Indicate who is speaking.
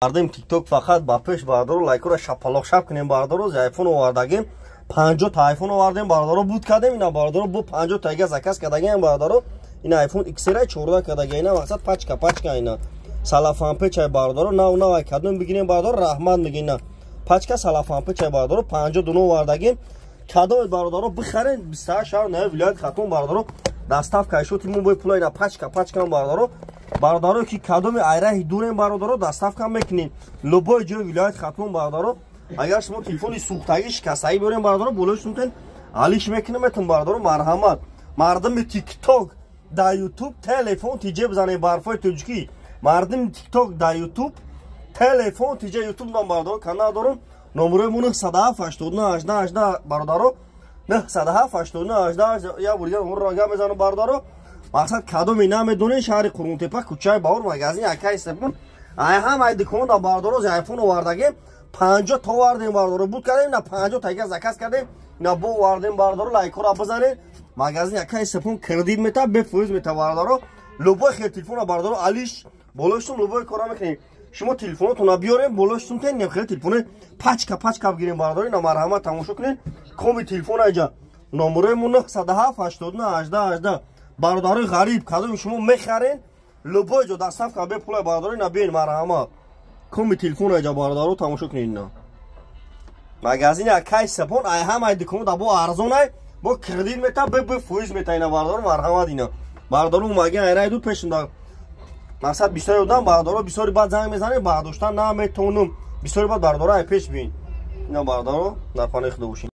Speaker 1: Мардум ТикТок фақат ба пеш, бародаро, лайкора шапалоқ шап кунем, бародаро. Айфон овардагем, 50 та айфон овардем, бародаро, буд кардем. Ина, бародаро, бо 50 та ига заказ кардагем, бародаро. Ина айфон XR 14 кардага, ина мақсад пачка пачка, ина салафанпечай, бародаро, нав навай. Кадом бигирем, бародаро, раҳмат мегӣ. Ина пачка салафанпечай, бародаро, 50 дуно овардагем. Кадомед, бародаро, бихарен, 28 шаҳр нави вилояти Хатлон, бародаро, доставка шуд мо бо пула. Ина пачка пачка, бародаро. Бародаро, ки кадоми айраҳи дурем, бародаро, доставка мекунем любой ҷои вилояти Хатлон, бародаро. Агар шумо телефони сӯхтагӣ, шикастагӣ биёрем, бародаро, болои сумтен алиш мекунем метон, бародаро. Марҳамат, мардуми ТикТок, дар Ютуб телефон тиҷе бизанед, барфои тоҷикӣ. Мардуми ТикТок, дар Ютуб телефон тиҷе, Ютуб ман, бародаро, канал дорум. Номерои мо 907 89 18 18, бародаро, 907 89 18. Я буригар умрро гап мезанам, бародаро. Мақсад, кадоме намедонед, шаҳри Қурғонтепа, кӯчаи Баҳор, магазин Акаи Сепон. Ай ҳам ай дуконда, бародаро, айфон овардагем, 50 та овардем, бародаро, буд кардем. На 50 тайга заказ кардем, на бо овардем, бародаро. Лайкора бизанед. Магазин Акаи Сепон кредит мета, бефоиз мета, бародаро. Любой хел телефона, бародаро, алиш болоштум, любой кора мекунем. Шумо телефонотона биёрем, болоштум тен хел телефоне пачка пачка бигирем, бародаро. Ина, марҳамат, тамошо кунед коми телефон айҷа. Номерои мо 907 89 18 18. Бародарои ғариб, кадоми шумо мехарен, любой ҷо доставка бепула, бародаро. Ина биёен, марҳамат, коми телефон айҷа, бародаро, тамошо кунед. Ина магазини Акай Сапон ай ҳамаи дуконда бо арзонай, бо кредит мета, бе фоиз мета. Ина, бародаро, марҳамат. Ина, бародаро, умаги айрай ду пешинда. Мақсад, бисёри одам, бародаро, бисёри баъд занг мезанем, бардоштан наметонум. Бисёри баъд, бародаро, ай пеш биин. Ина, бародаро, дар панои Худо бошед.